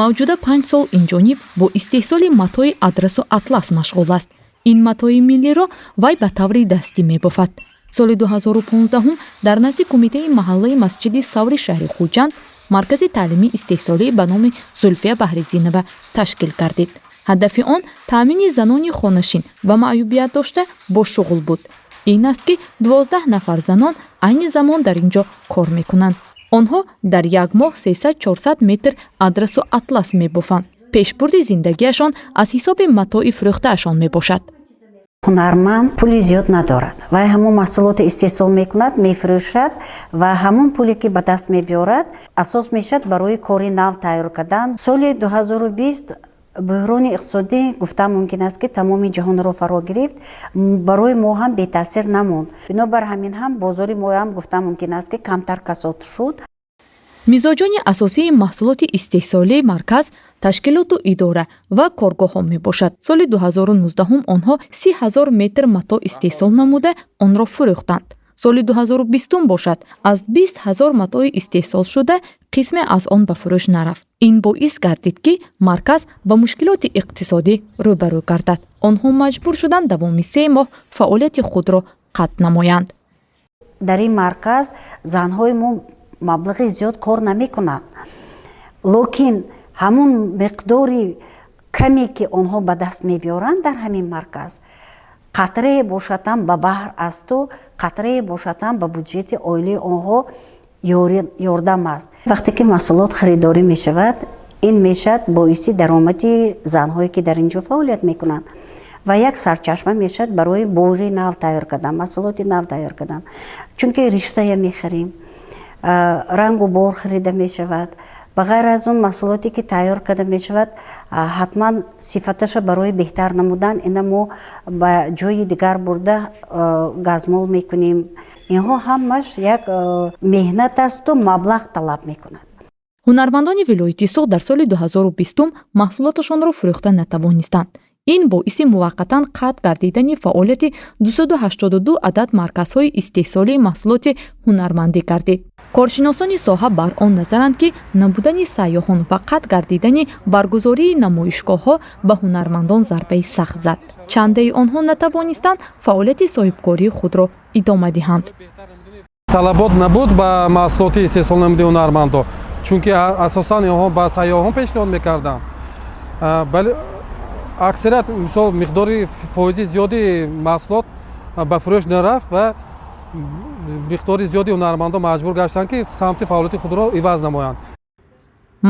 Мавҷуда 5 сол инҷониб бо истеҳсоли матои адрасу атлас машғул аст. Ин матои миллиро вай ба таври дастӣ мебофад. Соли 2015 дар назди кумитаи маҳаллаи Масҷиди Саври шаҳри Хуҷанд маркази таълимии истеҳсолӣ ба номи Зулфия Баҳриддинова ташкил гардид. Ҳадафи он таъмини занони хонашин ва маъюбият дошта бо шуғл буд. Ин аст, ки 12 нафар занон айни замон дар ин ҷо кор мекунанд. Онҳо дар як моҳ 300-400 метр адрасу атлас мебофанд. Пешбурди зиндагиашон аз ҳисоби матои фурӯхтаашон мебошад. Ҳунарманд пули зиёд надорад. Вай ҳамон маҳсулотро истеҳсол мекунад, мефурӯшад ва ҳамон пуле, ки ба даст мебиёрад, асос мешавад барои кори нав тайёр кардан. Соли 2020 буҳрони иқтисодӣ, гуфтан мумкин аст, ки тамоми ҷаҳонро фаро гирифт, барои мо ҳам бетаъсир намонд. Бинобар ҳамин ҳам бозори моам, гуфтан мумкин аст, ки камтар касод шуд. Мизоҷони асосии маҳсулоти истеҳсолии марказ ташкилоту идора ва коргоҳҳо мебошад. Соли 2019 онҳо 30 000 метр матоъ истеҳсол намуда, онро фурӯхтанд. Соли 2020 бошад, аз 20 000 матои истеҳсолшуда қисме аз он ба фурӯш нарафт. Ин боис гардид, ки марказ ба мушкилоти иқтисодӣ рӯбарӯ гардад. Онҳо маҷбур шуданд давоми 3 моҳ фаъолияти худро қатъ намоянд. Дар ин марказ занҳои мо маблағи зиёд кор намекунанд, лекин ҳамун миқдори каме, ки онҳо ба даст мебиёранд дар ҳамин марказ, қатрае бошад ҳам ба баҳр асту қатрае бошад ҳам ба буҷети оилаи онҳо ёрдам аст. Вақте ки маҳсулот харидорӣ мешавад, ин мешавад боиси даромади занҳое, ки дар ин ҷо фаъолият мекунанд, ва як сарчашма мешавад барои бори нав тайёр кардан, маҳсулоти нав тайёр кардан, чунки риштая мехарем, рангу бор харида мешавад. Ба ғайр аз он, маҳсулоте, ки тайёр карда мешавад, ҳатман сифаташа барои беҳтар намудан ина мо ба ҷои дигар бурда газмол мекунем. Инҳо ҳамаш як меҳнат асту маблағ талаб мекунад. Ҳунармандони вилояти Суғд дар соли 2020 маҳсулоташонро фурӯхта натавонистанд. Ин боиси муваққатан қатъ гардидани фаъолияти 282 адад марказҳои истеҳсолии маҳсулоти ҳунармандӣ гардид. Коршиносони соҳа бар он назаранд, ки набудани сайёҳон ва қатъ гардидани баргузории намоишгоҳҳо ба ҳунармандон зарбаи сахт зад. Чандеи онҳо натавонистанд фаъолияти соҳибкории худро идома диҳанд. Талабот набуд ба маҳсулоти истеҳсолнамудаи ҳунармандо, чунки асосан инҳо ба сайёҳон пешниҳод мекарданд. Бале, аксарият, мисол, миқдори фоизи зиёди маҳсулот ба фурӯш нарафт ва миқдори зиёди ҳунармандон маҷбур гаштанд, ки самти фаъолияти худро иваз намоянд.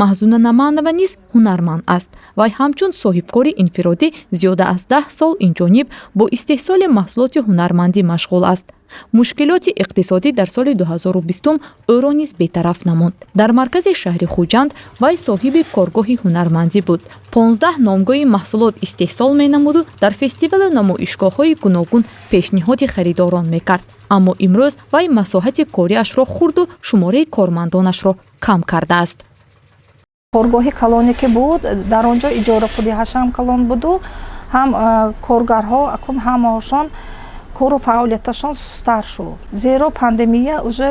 Маҳзуна Наманова низ ҳунарманд аст. Вай ҳамчун соҳибкори инфиродӣ зиёда аз 10 сол инҷониб бо истеҳсоли маҳсулоти ҳунармандӣ машғул аст. Мушкилоти иқтисодӣ дар соли 2020 ӯро низ бетараф намонд. Дар маркази шаҳри Хуҷанд вай соҳиби коргоҳи ҳунармандӣ буд, 15 номгӯи маҳсулот истеҳсол менамуду дар фестивалу намоишгоҳҳои гуногун пешниҳоди харидорон мекард. Аммо имрӯз вай масоҳати кориашро хурду шумораи кормандонашро кам кардааст. Коргоҳи калоне ки буд, дар он ҷо иҷорапулиҳашам калон буду, ҳам коргарҳо акун ҳамаашон кору фаъолияташон сустар шуд, зеро пандемия, уже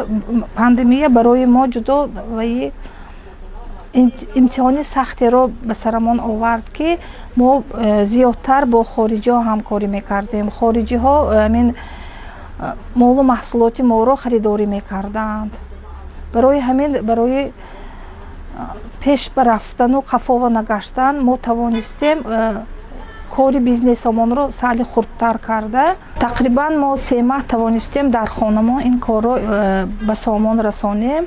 пандемия барои мо ҷудо ваи имтиҳони сахтеро ба сарамон овард, ки мо зиёдтар бо хориҷиҳо ҳамкорӣ мекардем. Хориҷиҳо амин молу маҳсулоти моро харидорӣ мекарданд. Барои ҳамин, барои пеш ба рафтану қафова нагаштан, мо тавонистем кори бизнесомонро сали хурдтар карда, тақрибан мо 3 маҳ тавонистем дар хонамо ин корро ба сомон расонем.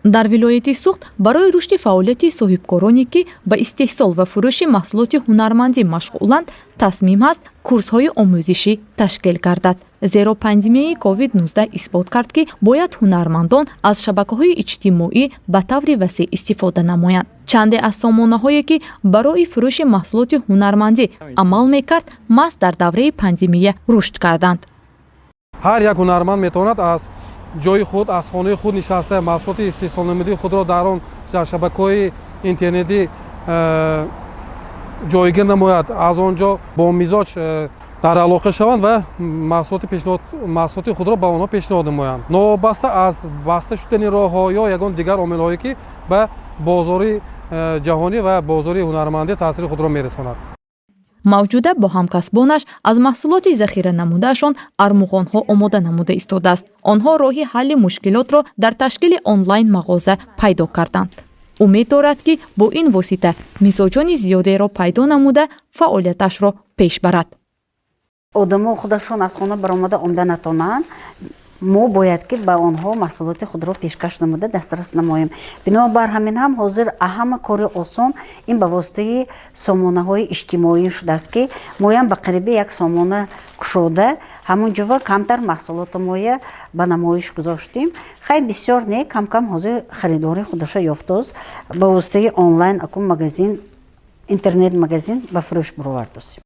Дар вилояти Суғд барои рушди фаъолияти соҳибкороне, ки ба истеҳсол ва фурӯши маҳсулоти ҳунармандӣ машғуланд, тасмим ҳаст курсҳои омӯзишӣ ташкил гардад, зеро пандемияи COVID-19 исбот кард, ки бояд ҳунармандон аз шабакаҳои иҷтимоӣ ба таври васеъ истифода намоянд. Чанде аз сомонаҳое, ки барои фурӯши маҳсулоти ҳунармандӣ амал мекард, маҳз дар давраи пандемия рушд карданд. Ҳар як ҳунарманд метавонад аз ҷои худ, аз хонаи худ нишаста, маҳсулоти истеҳсолнамудаи худро дар он дар шабакаҳои интернетӣ ҷойгир намояд, аз он ҷо бо мизоҷ дар алоқа шаванд ва маҳсулоти худро ба онҳо пешниҳод намоянд, новобаста аз баста шудани роҳҳо ё ягон дигар омилҳое, ки ба Бозори ҷаҳонӣ ва бозори ҳунармандӣ таъсири худро мерасонад. Мавҷуда бо ҳамкасбонаш аз маҳсулоти захира намудаашон армуғонҳо омода намуда истодааст. Онҳо роҳи ҳалли мушкилотро дар ташкили онлайн мағоза пайдо карданд. Умед дорад, ки бо ин восита мизоҷони зиёдеро пайдо намуда, фаъолияташро пеш барад. Одамо худашон аз хона баромада омда натонанд, мо бояд ки ба онҳо маҳсулоти худро пешкаш намуда, дастрас намоем. Бинобар ҳамин ҳам ҳозир ҳама кори осон ин ба воситаи сомонаҳои иҷтимоӣ шудааст, ки моям ба қариби як сомона кушода, ҳамон ҷо камтар маҳсулоти моя ба намоиш гузоштем. Хай, бисёр не, кам кам ҳозир харидори худаша ёфтоз. Ба воситаи онлайн акун магазин, интернет магазин ба фурӯш баровардосем.